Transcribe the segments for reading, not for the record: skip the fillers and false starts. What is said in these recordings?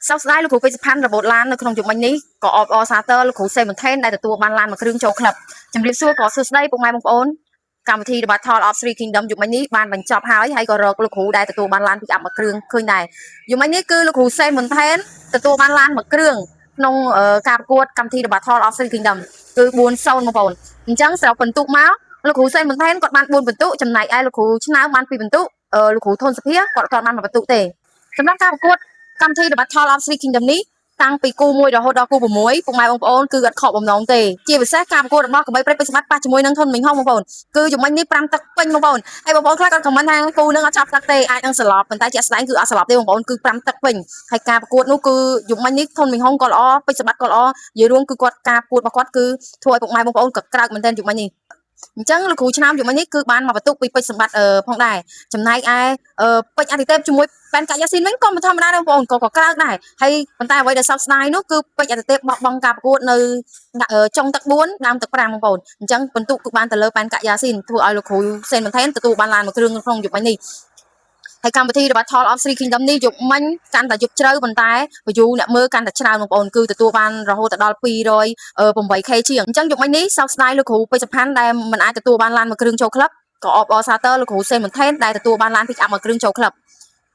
សោកស្ដាយលោកគ្រូពេជ្រសុផាន់របូតឡាននៅក្នុងយប់មិញនេះក៏អបអរសាទរលោកគ្រូសេបន្ថេនដែលទទួលបានឡានមួយគ្រឿងចូលក្លឹបជំរាបសួរក៏សួស្តីពុកម៉ែបងប្អូនកម្មវិធី The Battle of Three Kingdom យប់មិញនេះបានបញ្ចប់ហើយហើយក៏រកលោកគ្រូដែលទទួលបានឡាន pick up មួយគ្រឿងឃើញដែរយប់មិញនេះគឺលោកគ្រូសេបន្ថេនទទួលបានឡានមួយគ្រឿងក្នុងការប្រកួតកម្មវិធី The Battle of Three Kingdom គឺ4-0បងប្អូនអញ្ចឹងស្របពិន្ទុមកលោកគ្រូសេបន្ថេនគាត់បាន4ពិន្ទុចំណែកឯលោកគ្រូឆ្នើមបាន2ពិន្ទុលោកគ្រូធនសុភាគាត់អត់បាន1ពិន្ទុទេសម្រាប់ការប្រកួតកម្មវិធី The Battle of Three Kingdom នេះតាំងពីគូ1រហូតដល់គូ6ពុកម៉ែបងប្អូនគឺអត់ខកបំណងទេជាពិសេសការប្រកួតរបស់កបីព្រេចពេជ្រសម្បត្តិប៉ះជាមួយនឹងធនមីងហុងបងប្អូនគឺជំនាញនេះ5ទឹកពេញបងប្អូនហើយបងប្អូនខ្លះគាត់ comment ថាគូនឹងអត់ចាប់ទឹកទេអាចនឹងស្លាប់ប៉ុន្តែជាក់ស្ដែងគឺអត់ស្លាប់ទេបងប្អូនគឺ5ទឹកពេញហើយការប្រកួតនោះគឺជំនាញនេះធនមីងហុងក៏ល្អពេជ្រសម្បត្តិក៏ល្អនិយាយរួមគឺគាត់ការប្រកួតរបស់គាត់គឺធ្វើឲ្យពុកម៉ែបងប្អូនក៏ក្រើកមែនទែនជំនាញនេះអញ្ចឹងលោកគ្រូឆ្នាំជំនាញនេះគឺបានមកបន្ទុកពីពេជ្រសម្បត្តិផងដែរចំណែកឯពេជ្រអតិទេពជាមួយប៉ែនកាយ៉ាស៊ីនវិញក៏មិនធម្មតាដែរបងប្អូនក៏ក៏ក្រើកដែរហើយប៉ុន្តែអ្វីដែលសោកស្ដាយនោះគឺពេជ្រអតិទេពបោះបង់ការប្រកួតនៅចុងទឹក4ដើមទឹក5បងប្អូនអញ្ចឹងពិន្ទុគឺបានទៅលើប៉ែនកាយ៉ាស៊ីនធ្វើឲ្យលោកគ្រូសេនបន្ថែមទទួលបានឡានមួយគ្រឿងក្នុងយប់មិញនេះហើយកម្មវិធី The Battle of Three Kingdom នេះយប់មិញកាន់តែយប់ជ្រៅប៉ុន្តែ view អ្នកមើលកាន់តែច្រើនបងប្អូនគឺទទួលបានរហូតដល់ 208K ជាងអញ្ចឹងយប់មិញនេះសោកស្ដាយលោកគ្រូពេជ្រសុផាន់ដែលមិនអាចទទួលបានឡានមួយគ្រឿងចូលក្លឹបក៏អបអរសាទរលោកគ្រូសេនបន្ថែមដែលទទួលបានឡាន pick up មួយគ្រឿងចូលក្លឹប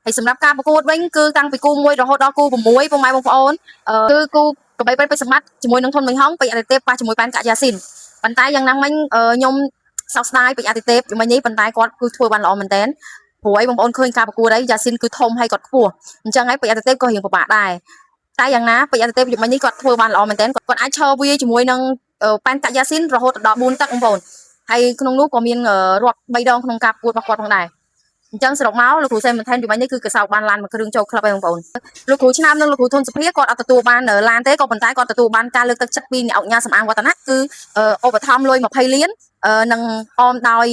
ហើយសម្រាប់ការប្រកួតវិញគឺតាំងពីគូ1រហូតដល់គូ6ពុកម៉ែបងប្អូនគឺគូកបីព្រៃពេជ្រសម្បត្តិជាមួយនឹងធនមីងហុងពេជ្រអតិទេពប៉ះជាមួយប៉ែនកាយ៉ាស៊ីនប៉ុន្តែយ៉ាងណាមិញខ្ញុំសោកស្ដាយពេជ្រអតិទេពមិញនេះប៉ុន្តែគាត់គឺធ្វើបានល្អមែនតើព្រោះអីបងប្អូនឃើញការប្រកួតអីយ៉ាស៊ីនគឺធំហើយគាត់ខ្ពស់អញ្ចឹងហើយពេជ្រអតិទេពក៏រៀងពិបាកដែរតែយ៉ាងណាពេជ្រអតិទេពមិញនេះគាត់ធ្វើបានល្អមែនតើគាត់អាចឈរវាជាមួយនឹងប៉ែនកាយ៉ាស៊ីនរហូតដល់4ទឹកបងប្អូនហើយក្នុងនោះក៏មានរាប់3ដងក្នុងការប្រកួតរបស់គាត់ផងដែរអញ្ចឹងសរុបមកលោកគ្រូសេនបន្ថែមជំនាញនេះគឺកសោបានឡានមួយគ្រឿងចូលក្លឹបហើយបងប្អូនលោកគ្រូឆ្នាំនិងលោកគ្រូធនសុភាគាត់អត់ទទួលបានឡានទេក៏ប៉ុន្តែគាត់ទទួលបានការលើកទឹកចិត្តពីអ្នកអង្គការសំអាងវឌ្ឍនៈគឺឧបត្ថម្ភលុយ20លាននិងអមដោយ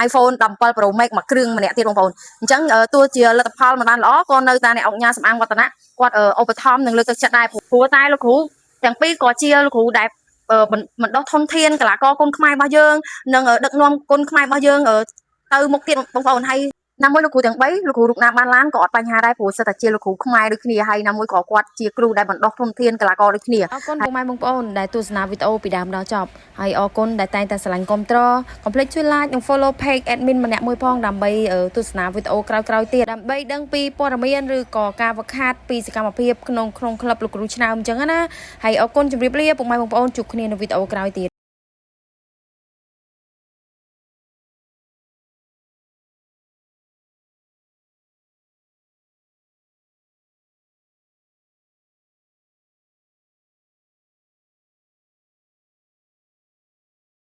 iPhone 17 Pro Max មួយគ្រឿងម្នាក់ទៀតបងប្អូនអញ្ចឹងទោះជាលទ្ធផលមិនបានល្អក៏នៅតែអ្នកអង្គការសំអាងវឌ្ឍនៈគាត់ឧបត្ថម្ភនិងលើកទឹកចិត្តដែរព្រោះតែលោកគ្រូទាំងពីរក៏ជាលោកគ្រូដែលបណ្ដោះធនធានកីឡាករគុនខ្មែររបស់យើងនិងដឹកនាំគុនខ្មែររបស់យើងទៅមុខទៀតបងប្អូនហើយណាមួយលោកគ្រូទាំង3លោកគ្រូរូបណាបានឡានក៏អត់បញ្ហាដែរព្រោះសិតតែជាលោកគ្រូខ្មែរដូចគ្នាហើយណាមួយក៏គាត់ជាគ្រូដែលបណ្ដោះធនធានកីឡាករដូចគ្នា អរគុណពុកម៉ែបងប្អូនដែលទស្សនាវីដេអូពីដើមដល់ចប់ហើយអរគុណដែលតែងតែស្រឡាញ់គាំទ្រកុំភ្លេចជួយ like និង follow page admin ម្នាក់មួយផងដើម្បីទស្សនាវីដេអូក្រោយៗទៀតដើម្បីដឹងពីព័ត៌មានឬក៏ការវឹកហាត់ពីសកម្មភាពក្នុងក្នុងក្លឹបលោកគ្រូឆ្នើមអញ្ចឹងណាហើយអរគុណជម្រាបលាពុកម៉ែបងប្អូនជួបគ្នានៅវីដេអូក្រោយទៀត។